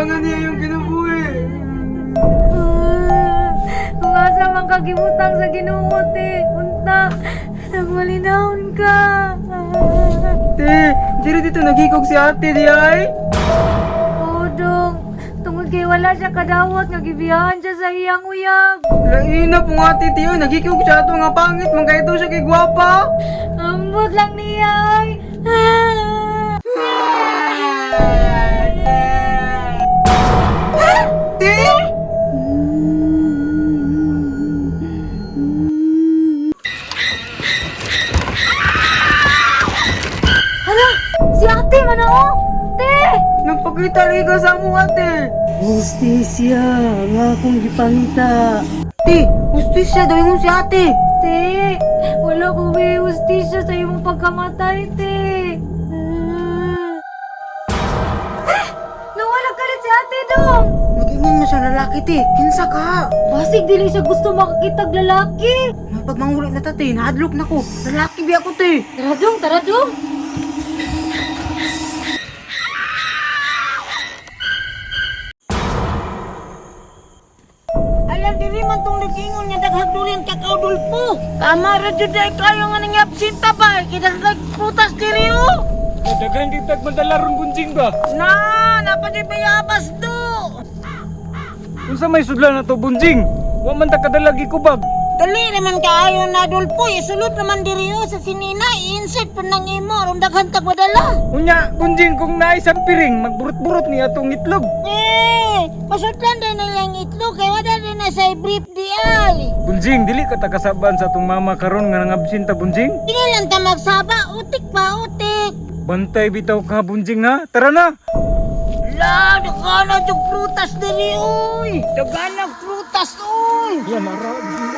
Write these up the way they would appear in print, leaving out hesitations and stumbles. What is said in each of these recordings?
Kailangan niya yung kinabuhi. Ah, kung asa man ka gibutang sa Ginoo, te. Unta, nagmalinahon ka. Te, diri dito nagikog si ate di ay. Oo, dong. Tungod kay wala siya kadawat nga gibiyahan siya sa iyang uyab. Laina po nga ate tiyo, nagikog siya ato nga pangit, man kay siya kay gwapa. Ambot lang niya ay. Te! Hala, si ate man ako. Te! Nagpakita lagi ka sa amo ate. Hustisya nga akong gipangita. Te, hustisya daw ingon si ate. Te, wala ko may hustisya sa imong pagkamatay, te. Ah. Nawala ka rin si ate dong. Nag-ingon mo siya lalaki te, kinsa ka? Basig dili siya gusto makakitag lalaki. May pagmanguli na ta te, nahadlok na ko. Lalaki biya ko te. Tara dong, tara dong. Alam diri man tong nagingon nga daghang durian kakao dulpo. Tama ra jud ay kayo nga nangabsinta ba kay daghang prutas diri oh. Daghan kitag madala ron bunjing ba? Na, napa di bayabas do. Unsa may sudlan na to bunjing? Wa man ta kadala gikubag. Dali naman kaayo na dulpo, isulod naman diri oh sa sinina, i-insert pa nang imo aron daghan tag madala. Unya bunjing kung naay sampiring magburot-burot ni atong itlog. Eh, pasudlan din na lang itlog kay wala din na sa brief di ay. Bunjing dili ka taga-saban sa atong mama karon nga nangabsin ta bunjing. Dili lang ta magsaba, utik pa utik. Bantay bitaw ka bunjing ha. Tara na. La, daghan na jud prutas diri oy. Daghan na prutas oy. Hala nara bunjing.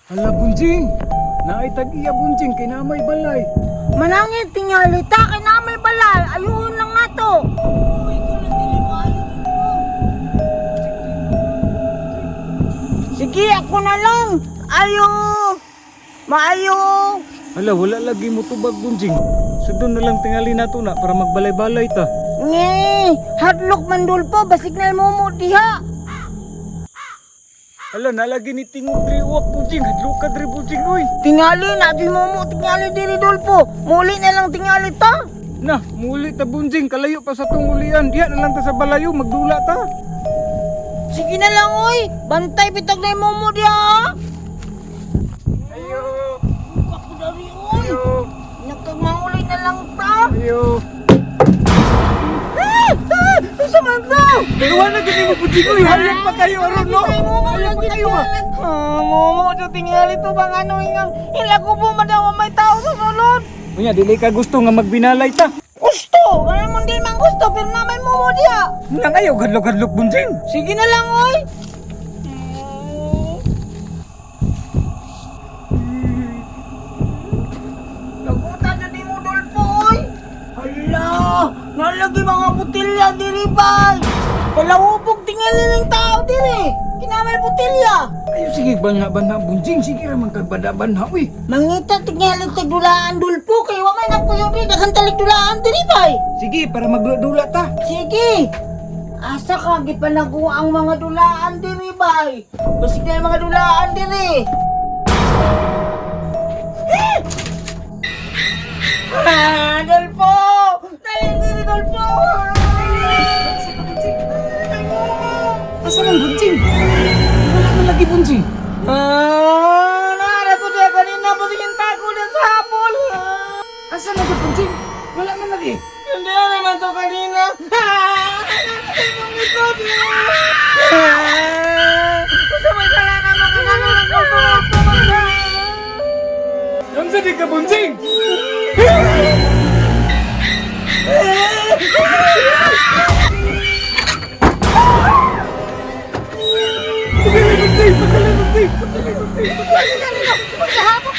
Hala bunjing. Naay tag-iya bunjing kay na may balay. Manangit tingali ta kay na may balay, ayun lang nato. Sige, ako na lang. Ayo. Maayo. Hala wala lagi mo tubag bunjing. Sudon na lang tingali nato na para magbalay-balay ta. Nge, hadlok man dulpo, basig na mo mo diha. Hala nalagi ni tingog diri uwak bunjing. Hadlok ka diri bunjing oy. Tingali na di mo mo tingali diri dulpo. Muli na lang tingali ta. Na, muli ta bunjing, kalayo pa sa tong ulian. Diha na lang ta sa balayo, magdula ta. Sige na lang oy, bantay bitag na mo mo diha. Ayo, Ako dari oy. ayo, Nagkagmanguli na lang ta. ayo. Ah! Ah! Unsa man to? Pero wala gini mo bunjing, uy, hayag pa kayo aron no. Hayag pa kayo ba? Ah, momo jo tingali to bang ano ingang ilagubo man daw ang may tao sa sulod. Unya, dili ka gusto nga magbinalay ta. Gusto, wala mo di man gusto pero na may momo diha. Nang ayaw gadlok-gadlok bunjing. Sige na lang oy. Nagutan na di mo dulpo oy. Hala, nalagi mga botelya diri bay. Palahubog tingali ng tao diri. Kinamay botelya. Ayo sige banha-banha bunjing, sige ra man kag bada-banha uy. Mangita tingali tagdulaan dulpo kay wa may nagpuyo diri daghan talig dulaan diri bay. Sige, para magdula ta. Sige. Asa ka gipanaguha ang mga dulaan diri bay? Basig na yung mga dulaan diri. Ah, Dolfo! Dali diri Dolfo! Asa man bunjing? Wala man lagi bunjing. Ah, nara to dia kanina basig yung tago din sa hapon. Asa man ka bunjing? Wala man lagi. Hindi na naman to kanina. Ah, nasa imong likod. Ah, Gusto mo kasalanan mo kanina ng kulto. Unsa di ka bunjing? Pagkahapon